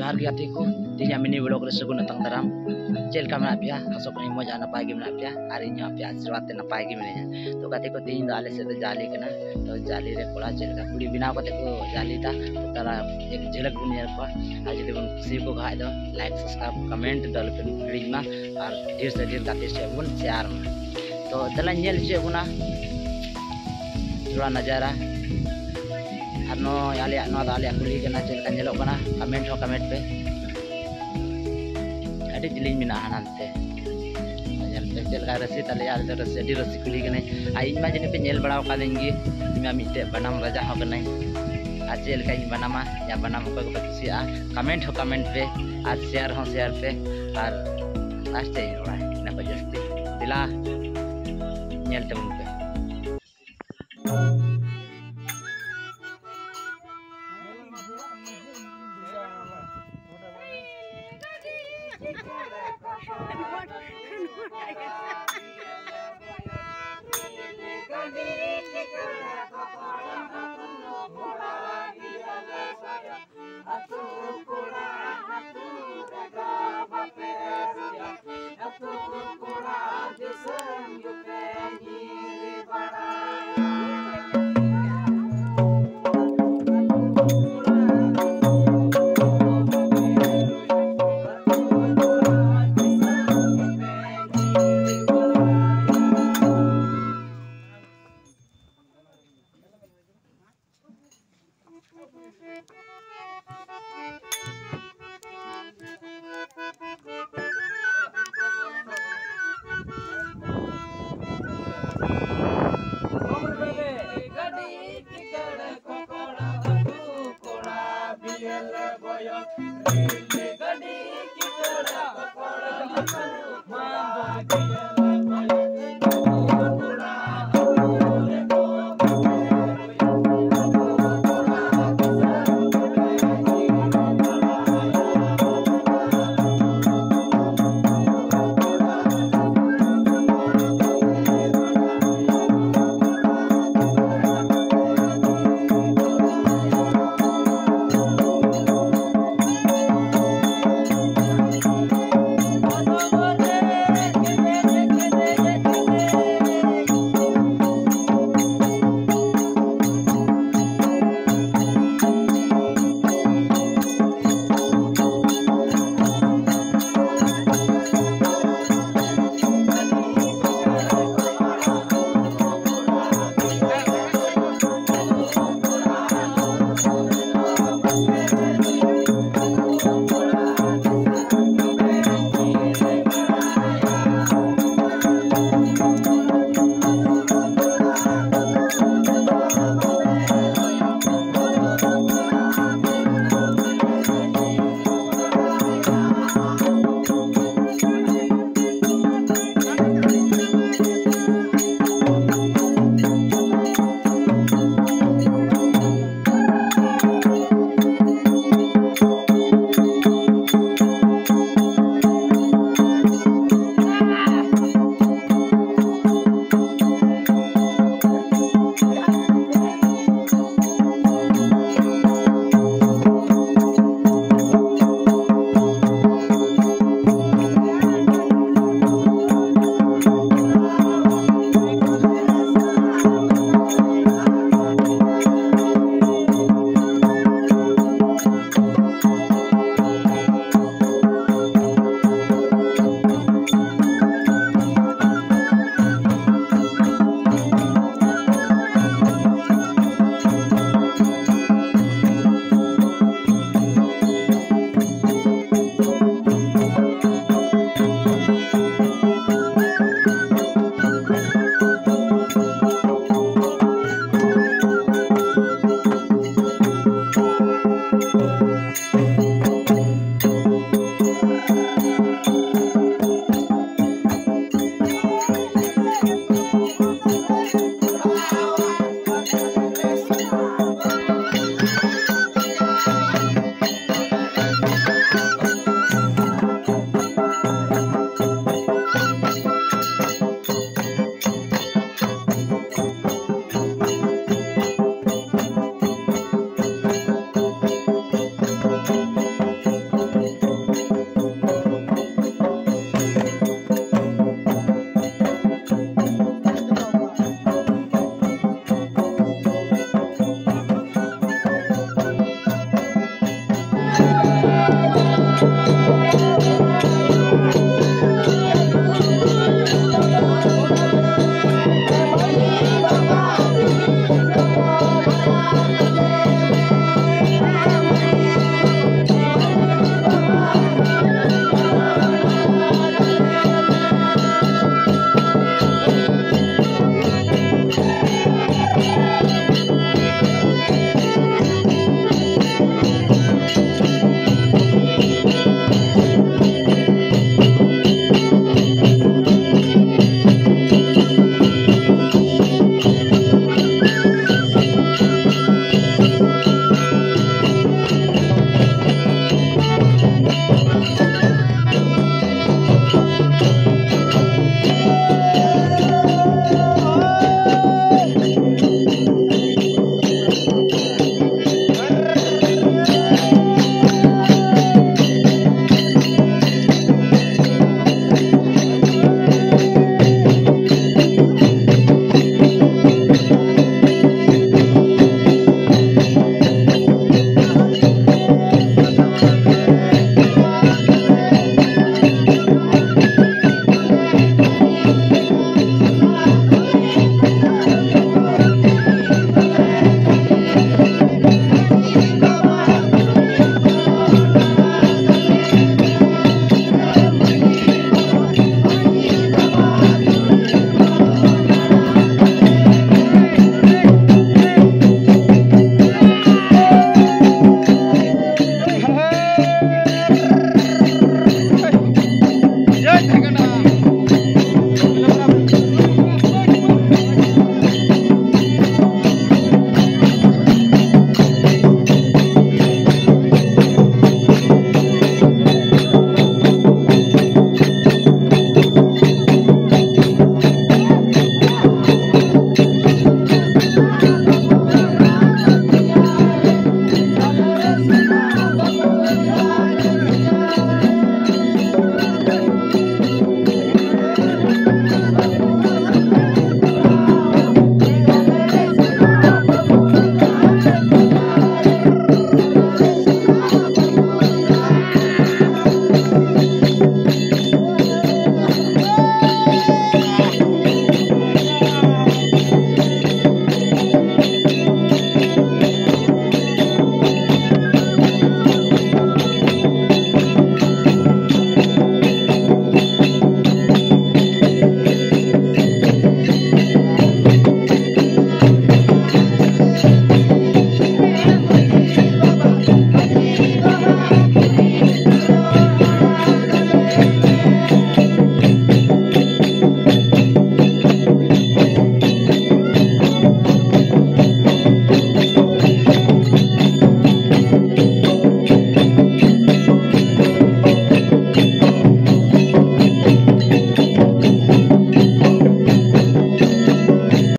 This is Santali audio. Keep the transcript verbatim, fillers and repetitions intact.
ᱟᱨ ᱜᱟᱛᱮ ᱠᱚ, ᱛᱮᱦᱮᱧᱟᱜ ᱢᱤᱱᱤ ᱵᱞᱚᱜ ᱨᱮ ᱥᱟᱹᱜᱩᱱ ᱟᱛᱟᱝ ᱫᱟᱨᱟᱢ᱾ ᱪᱮᱫ ᱞᱮᱠᱟ ᱢᱮᱱᱟᱜ ᱯᱮᱭᱟ? ᱟᱥᱚᱜ ᱠᱟᱹᱱᱟᱹᱧ ᱢᱚᱡᱽ ᱟᱨ ᱱᱟᱯᱟᱭ ᱜᱮ ᱢᱮᱱᱟᱜ ᱯᱮᱭᱟ, ᱟᱨ ᱤᱧ ᱦᱚᱸ ᱟᱯᱮᱭᱟᱜ ᱟᱥᱤᱨᱵᱟᱫᱽ ᱛᱮ ᱱᱟᱯᱟᱭ ᱜᱮ ᱢᱤᱱᱟᱹᱧᱟ᱾ ᱛᱚ ᱜᱟᱛᱮ ᱠᱚ, ᱛᱮᱦᱮᱧ ᱫᱚ ᱟᱞᱮ ᱥᱮᱫ ᱫᱚ ᱡᱟᱞᱮ ᱠᱟᱱᱟ᱾ ᱛᱚ ᱡᱟᱞᱮ ᱨᱮ ᱠᱚᱲᱟ ᱪᱮᱫ ᱞᱮᱠᱟ ᱠᱩᱲᱤ ᱵᱮᱱᱟᱣ ᱠᱟᱛᱮ ᱠᱚ ᱡᱟᱞᱮᱭᱮᱫᱟ, ᱛᱚ ᱛᱟᱦᱞᱮ ᱮᱠ ᱡᱷᱟᱞᱟᱠ ᱵᱚᱱ ᱧᱮᱞ ᱠᱚᱣᱟ᱾ ᱟᱨ ᱡᱩᱫᱤ ᱵᱚᱱ ᱠᱩᱥᱤᱭᱟᱠᱚ ᱠᱷᱟᱡ ᱫᱚ like, subscribe, comment ᱫᱚ ᱟᱞᱚᱯᱮ ᱦᱤᱲᱤᱧ ᱢᱟ, ᱟᱨ ᱰᱷᱮᱨ ᱥᱮ ᱰᱷᱮᱨ ᱜᱟᱛᱮ ᱥᱮᱫ ᱵᱚᱱ share ᱢᱟ᱾ ᱛᱚ ᱫᱮᱞᱟᱧ ᱧᱮᱞ ᱦᱚᱪᱚᱭᱮᱫ ᱵᱚᱱᱟ ᱛᱷᱚᱲᱟ ᱱᱟᱡᱟᱨᱟ᱾ ᱟᱨ ᱱᱚᱜᱼᱚᱭ ᱟᱞᱮᱭᱟᱜ, ᱱᱚᱣᱟ ᱫᱚ ᱟᱞᱮᱭᱟᱜ ᱠᱩᱞᱦᱤ ᱠᱟᱱᱟ, ᱪᱮᱫ ᱞᱮᱠᱟ ᱧᱮᱞᱚᱜ ᱠᱟᱱᱟ comment ᱦᱚᱸ comment ᱯᱮ᱾ ᱟᱹᱰᱤ ᱡᱤᱞᱤᱧ ᱢᱮᱱᱟᱜᱼᱟ ᱦᱟᱱᱟᱱᱛᱮ᱾ ᱧᱮᱞ ᱯᱮ ᱪᱮᱫ ᱞᱮᱠᱟ ᱨᱟᱹᱥᱤ ᱛᱟᱞᱮᱭᱟ, ᱟᱞᱮ ᱫᱚ ᱨᱟᱹᱥᱤ, ᱟᱹᱰᱤ ᱨᱟᱹᱥᱤ ᱠᱩᱞᱦᱤ ᱠᱟᱱᱟᱭ᱾ ᱟᱨ ᱤᱧ ᱢᱟ ᱡᱟᱹᱱᱤᱡ ᱯᱮ ᱧᱮᱞ ᱵᱟᱲᱟ ᱟᱠᱟᱫᱤᱧ ᱜᱮ, ᱤᱧ ᱢᱟ ᱢᱤᱫᱴᱮᱡ ᱵᱟᱱᱟᱢ ᱨᱟᱡᱟ ᱦᱚᱸ ᱠᱟᱹᱱᱟᱹᱧ᱾ ᱟᱨ ᱪᱮᱫ ᱞᱮᱠᱟᱧ ᱵᱟᱱᱟᱢᱟ, ᱤᱧᱟᱹᱜ ᱵᱟᱱᱟᱢ ᱚᱠᱚᱭ ᱠᱚᱯᱮ ᱠᱩᱥᱤᱭᱟᱜᱼᱟ comment ᱦᱚᱸ comment ᱯᱮ, ᱟᱨ share ᱦᱚᱸ share ᱯᱮ, ᱟᱨ ᱟᱨ ᱪᱮᱫ ᱤᱧ ᱨᱚᱲᱟ ᱤᱱᱟᱹ ᱠᱷᱚᱡ ᱡᱟᱹᱥᱛᱤ᱾ ᱫᱮᱞᱟ ᱧᱮᱞ ᱛᱟᱵᱚᱱ ᱯᱮ᱾